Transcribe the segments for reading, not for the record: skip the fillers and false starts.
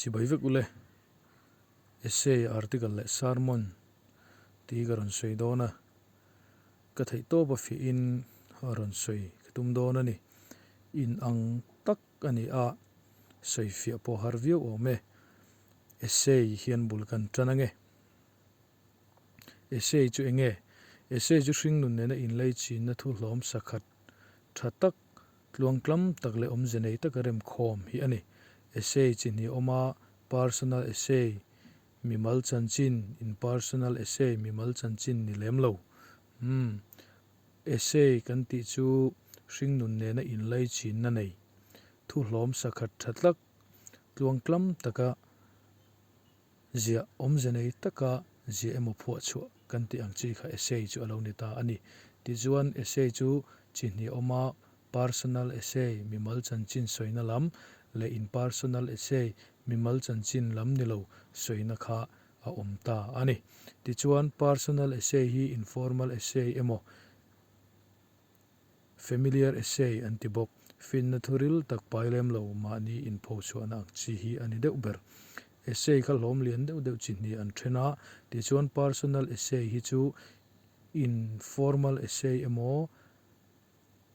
Chibai vek ule. Essay, article leh sermon tih hi ka rawn sawi dawn a. Ka theih tawp a fiahin a rawn sawi ka tum dawn a ni. In ang tak a ni a, sawi fiah pawh har viau awm e. Essay hian bul kan tan ange. Essay chu eng nge? Essay chu hringnun nena inlei chinna thu hlawm sakhat tha tak, tluangtlam tak leh awmze nei taka remkhawm hi a ni. Essay chi hnih awm a, personal essay, mimal chanchin, impersonal essay, mimal chanchin ni lem lo. Umm, essay kan tih chu hringnun nena inlei chinna nei, thu hlawm sakhat tha tak, tluangtlam taka Ziah awmze nei taka ziah emaw phuah chhuah kan tih ang chi kha essay chu a lo ni ta a ni. Tichuan, essay chu chi hnih awm a, personal essay, mimal chanchin sawina lam, leh impersonal essay, mimal chanchin lam ni lo sawina kha a awm ta a ni. Tichuan, personal essay hi informal essay emaw, Familiar essay an ti bawk. Finna thuril tak pai lem lo mahni inpho chhuahna ang chi hi a ni deuh ber. Essay kha hlawm lian deuh deuh chi hnih an then a, tichuan personal essay hi chu informal essay emaw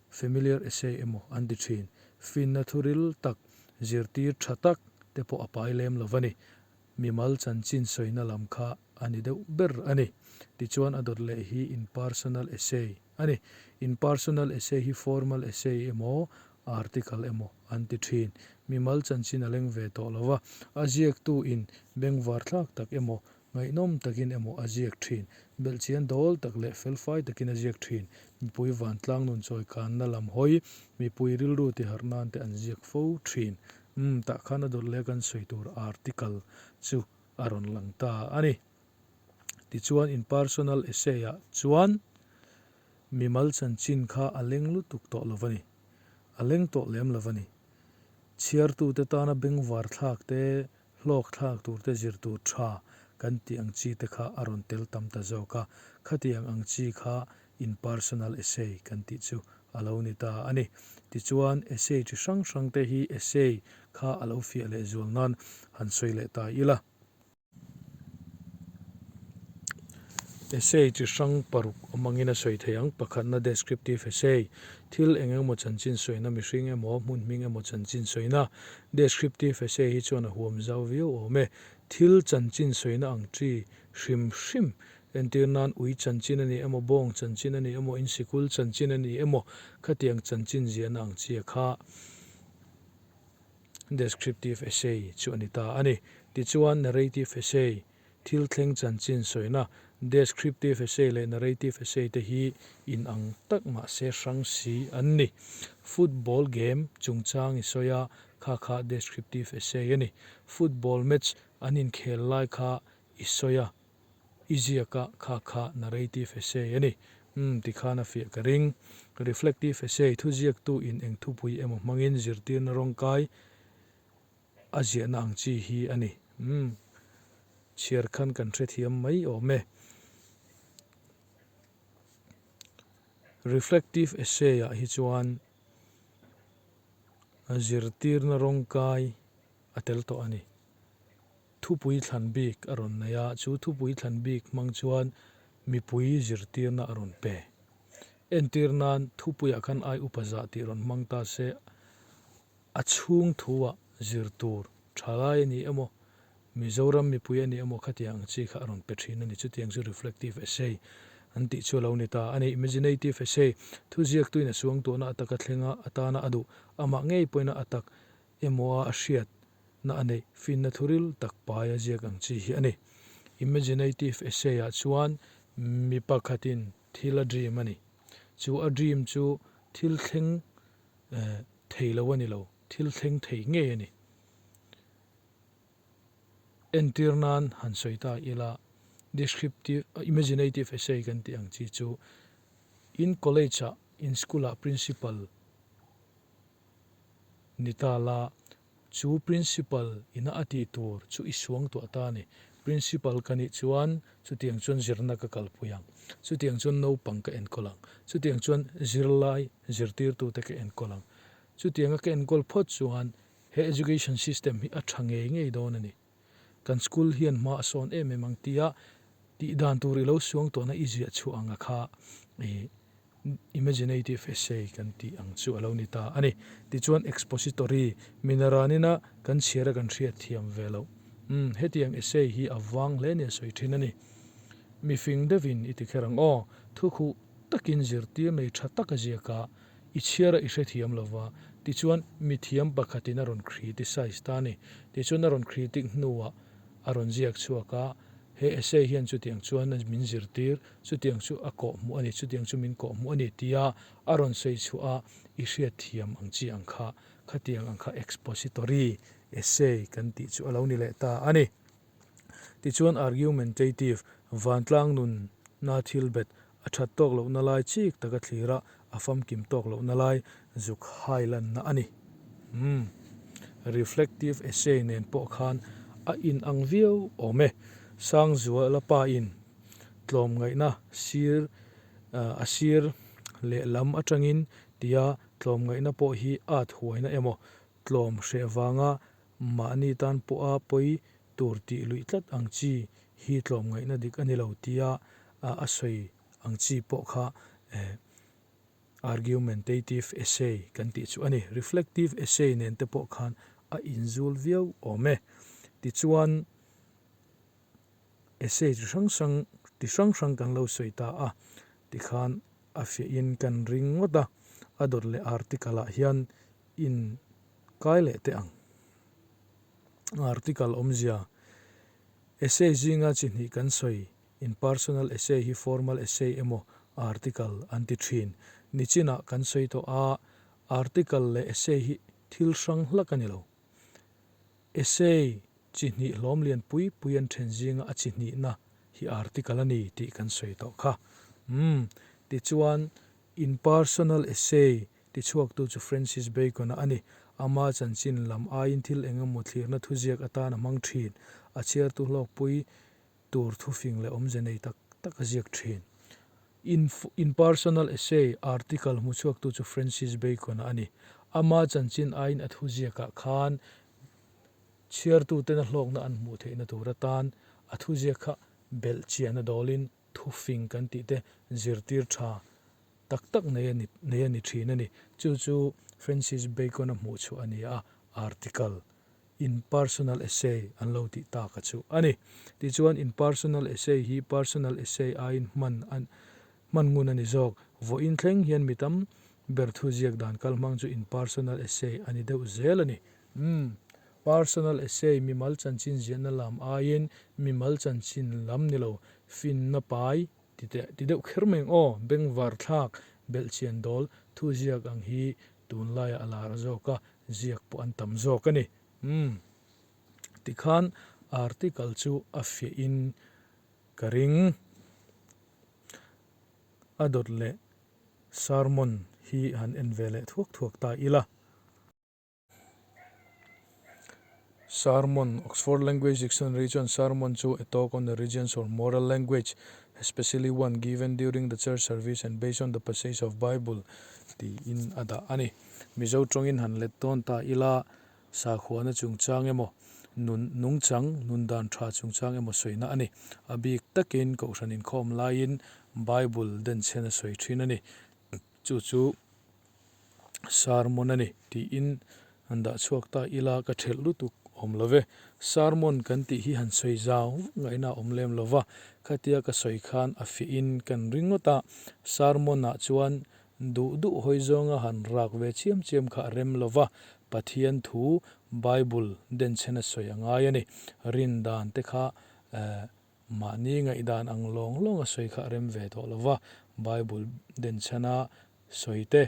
familiar essay emaw an ti thin. Finna thuril tak, zirtir tha tak te pawh a pai lem lo va ni. Mimal chanchin sawina lam kha a ni deuh ber a ni. Tichuan a dawt leh hi impersonal essay a ni. Impersonal essay hi formal essay emaw article emaw an ti thin. Mimal chanchin a leng ve tawh lo va, a ziaktu in bengvar thlak tak emaw, ngaihnawm takin emaw a ziak thin. Belhchian dawl tak leh felfai takin a ziak thin. Mipui vantlang nun chawi kanna lam hawi, mipui rilru tiharh nan te an ziak fo thin. Umm, tah khan a dawt leh kan sawi tur article chu a rawn lang ta a ni. Tichuan impersonal essay ah chuan mimal chanchin kha a leng lutuk tawh lo va ni. A leng tawh lem lo va ni. Chhiartute tana bengvar thlak te, hlawk thlak tur te zir tur tha kan tih ang chi te kha a rawn tel tam ta zawk a. Khatiang ang chi kha impersonal essay kan tih chu a lo ni ta a ni. Tichuan essay chi hrang hrang te hi essay kha a lo fiah leh zual nan han sawi leh ta ila. Essay chi hrang paruk awm angin a sawi thei ang. Pakhatna descriptive essay, thil eng engemaw chanchin sawina, mihring emaw, hmun hming emaw chanchin sawina. Descriptive essay hi chuan a huam zau viau awm e. Thil chanchin sawina ang chi hrim hrim, entir nan ui chanchin a ni emaw, bawng chanchin a ni emaw, in sikul chanchin a ni emaw, khatiang chanchin ziahna ang chi a kha. Descriptive essay chu a ni ta a ni. Tichuan, narrative essay, thil thleng chanchin sawina, descriptive essay leh narrative essay te hi inang tak mahse hrang si an ni. Football game chungchang i sawi a, kha kha descriptive essay a ni. Football match an inkhel lai kha i sawi a, I ziak a, kha kha narrative essay a ni. Umm, tikhan a fiah ka ring. Reflective essay, thuziaktu in eng thupui emaw hmangin zirtirna rawngkai a ziahna ang chi hi a ni. Umm, chhiar khan kan hrethiam mai awm e. Reflective essay ah hi chuan zirtirna rawngkai a tel tawh a ni. Thupui thlan bik a rawn nei a, chu thupui thlan bik hmang chuan mipui zirtirna a rawn pe. Entir nan, thupuiah khan ai upa zah tih rawn hmang ta se, a chhung thuah zir tur thalai a ni emaw, Mizoram mipui a ni emaw khatiang ang chi kha a rawn pe thin a ni. Chutiang chu reflective essay an tih chu a lo ni ta a ni. Imaginative essay, thuziaktuin a suangtuahna ataka thlenga atana a duh, amah ngei pawhin a atak emaw a a hriat na a neih finna thuril tak pai a ziak ang chi hi a ni. Imaginative essay ah chuan mi pakhatin thil a dream a ni. Chu a dream chu thil thleng thei lo a ni lo, thil thleng thei ngei a ni. Entir nan han sawi ta ila, descriptive, imaginative essay kan tih ang chi chu in college ah, in school ah principal ni ta la, Chu Principal ina a tih tur chu i suang tuah ta a ni. Principal ka nih chuan chutiang chuan zirna ka kalpui ang. Chutiang chuan naupang ka enkawl ang. Chutiang chuan zirlai zirtirtute ka enkawl ang. Chutianga ka enkawl phawt chuan He education system hi a tha ngei ngei dawn a ni. Kan school hian hma a sawn em em ang tia tih dan tur i lo suang tawhna i ziah chhuah anga kha ih imaginative essay kan tih ang chu a lo ni ta a ni. Tichuan expository minaranina kan chhiar a kan hriat thiam ve loh. Umm hetiang essay hi a vang hle nia sawi thin a ni. Mifing deuhin i ti kher ang aw, thukhuh takin zirtir nei tha tak a ziak a, I chhiar a i hrethiam lo va, tichuan mithiam pakhatin a rawn criticize ta a ni. Tichuan a rawn critic hnuah a rawn ziak chhuak a, he essay hian chutiang chuan min zirtir, chutiang chu a kawhhmuh a ni, chutiang chu min kawhhmuh a ni tia a rawn sawi chhuah a, i hriatthiam ang chi ang kha, khatiang ang kha expository essay kan tih chu a lo ni leh ta a ni. Tichuan argumentative, vantlang nunna thil bet, a that tawk lohna lai chik taka thlir a, a famkim tawk lohna lai zuk hai lanna a ni. Umm. Reflective essay nen pawh khan a inang viau awm e. Sangzuala pa in tlawmngaihna sir a sir lehlam atangin tia tlawmngaihna pawh hi at huaina emaw tlawm hreh vanga Mahni tan pawha pawi tur tih luih tlat ang chi hi tlawmngaihna dik a ni lo tia a sawi ang chi pawh kha argumentative essay kan tih chu a ni. Reflective essay nen te pawh khan a inzul viau awm e. Tichuan essay chi hrang hrang ti hrang hrang kan lo sawi ta a, tikhan a fiahin kan ring ngawt a, a dawt leh article ah hian in Kai leh teh ang. Article awmzia, Essay zinga chi hnih kan sawi, impersonal essay hi formal essay emaw article an ti thin. Nichinah kan sawi tawh a, article leh essay hi thil hrang hlak a ni lo. Essay chi hnih hlawm lian pui pui an then zinga a chi hnihna hi article a ni tih kan sawi tawh kha. Umm, tichuan impersonal essay Tichhuaktu chu Francis Bacon-a a ni. Ama chanchin lam aiin thil eng emaw thlirna thuziak atan a hmang thin. A chhiartu hlawkpui tur thufing leh awmze nei tak tak a ziak thin. Impersonal essay article hmuchhuaktu chu Francis Bacon-a a ni. Ama chanchin aiin a thuziakah khan chhiartuten a hlawkna an hmuh theihna tur atan a thuziak kha belhchian a dawlin thufing kan tih te zirtir tha tak tak nei a ni nei a ni thin a ni. Chu chu Francis Bacon-a hmuh chhuah a ni a, article impersonal essay an lo tih tak a chu a ni. Tichuan impersonal essay hi personal essay aiin hman a hman ngun a ni zawk. Vawiin thleng hian mi tam ber thu ziak dan kal hmang chu impersonal essay a ni deuh zel a ni. Umm. Personal essay mimal chanchin ziahna lam aiin mimal chanchin lam ni lo finna pai Ti teh, ti deuh kher mai ang aw, bengvar thlak, belhchian dawl, thu ziak ang hi tunlaiah a lar zawk a, ziak pawh an tam zawk a ni. Umm. Tikhan article chu a fiahin ka ring. A dawt leh sermon hi han en ve leh thuak thuak ta ila. Sermon, Oxford Language Dictionary chuan sermon chu a talk on the religious or moral language, especially one given during the church service and based on the passage of Bible tiin a dah a ni. Mizo tawngin han let dawn ta ila, sakhuana chungchang emaw, nun nungchang, nun dan tha chungchang emaw sawina a ni. A bik takin kohhran inkhawm laiin Bible denchhen a sawi thin a ni. Chu chu sermon a ni tiin han dah chhuak ta ila ka thelh lutuk awm lo ve. Sermon kan tih hi han sawi zau ngaihna a awm lem lo va, khatia ka sawi khan a fiahin kan ring ngawt a, sermon ah chuan duh duh hawi zawnga han rak ve chiam chiam kha a rem lo va, Pathian thu Bible denchhen a sawi a ngai a ni. Rin dan te kha eh Mahni ngaihdan ang lawng lawng a sawi kha a rem ve tawh lo va, Bible denchhana sawi te,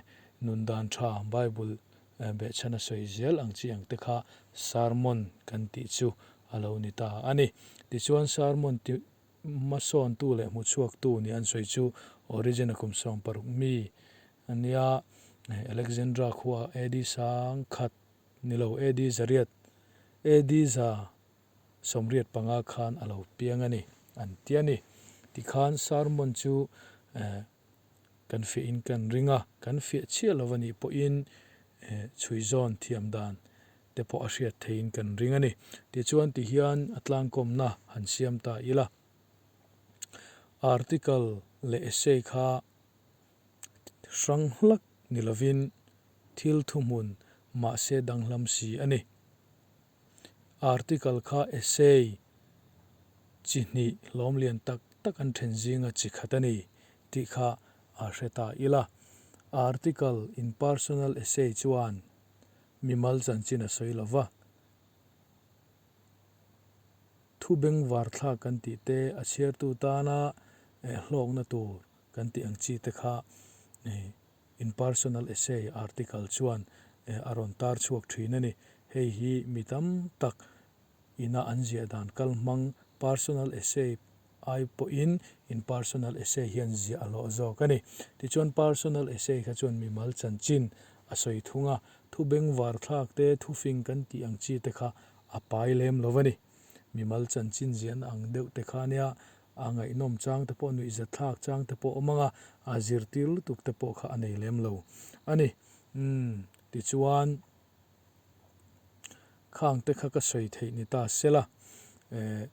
nun dan tha Bible behchhana sawi zel ang chi ang te kha sermon kan tih chu a lo ni ta a ni. Tichuan sermon ti hmasawntu leh hmuchhuaktu nih an sawi chu Origen-a kum 60 mi a nia, Alexandra khua AD sangkhat ni lo AD zariat AD za 85 khan a lo piang a ni, an ti a ni. Tikhan sermon chu kan fiahin kan ring a, kan fiah chiah lo a nih pawhin chhui zawn thiam dan te pawh a hriat theihin kan ring a ni. Tichuan tihian a tlangkawmna han siam ta ila. Article leh essay kha hrang hlak ni lovin thil thuhmun mahse danglam si a ni. Article kha essay chi hnih hlawm lian tak tak an then zinga chi khat a ni tih kha a hre ta ila. Article in personal essay chuan mimal chanchin a sawi lo va. Thu bengvar thlak kan tih te, a chhiartu tana hlawkna tur kan tih ang chi te kha in personal essay article chuan a rawn tar chhuak thin a ni. Hei hi mi tam tak ina an ziah dan kal hmang personal essay ai pawhin in personal essay hian ziah a hlawh zawk a ni. Tichuan personal essay kha chuan mimal chanchin a sawi thung a, thu bengvar thlak te, thufing kan tih ang chi te kha a pai lem lo a ni. Mimal chanchin ziahna ang deuh te kha nia a ngaihnawm chang te pawh nuihzat thlak chang te pawh awm ang a, a zirtir lutuk te pawh kha a nei lem lo a ni. Umm tichuan khang te kha ka sawi theih ni ta sela eh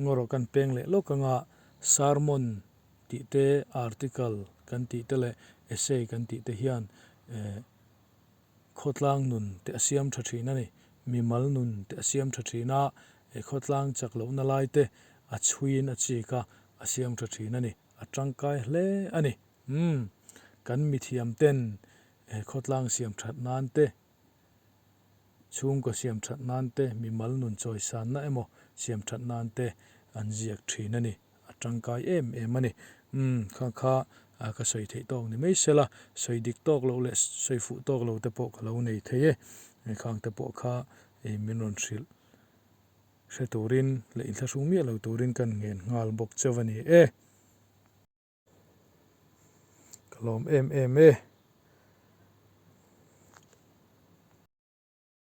Ngawrawh kan peng leh lawk anga sermon tih te, article kan tih te leh essay kan tih te hian eh khawtlang nun te a siam tha thin a ni. Mimal nun te a siam tha thin a, eh khawtlang chak lohna lai te a chhuiin a chik a, a siam tha thin a ni. A tangkai hle a ni. Umm kan mithiam ten eh khawtlang siam that nan te Chhungkaw siam that nan te, mimal nun chawisanna emaw siam that nan te an ziak thin a ni. A tangkai em em a ni. Umm, kha kha ka sawi theih tawk ni mai sela, sawi dik tawk loh leh sawi fuh tawk lo te pawh ka lo nei thei e. Khang te pawh kha min rawn hrilh hre turin leh inthlahrung miah lo turin kan ngen nghal bawk chauh a ni e. Ka lawm em em e.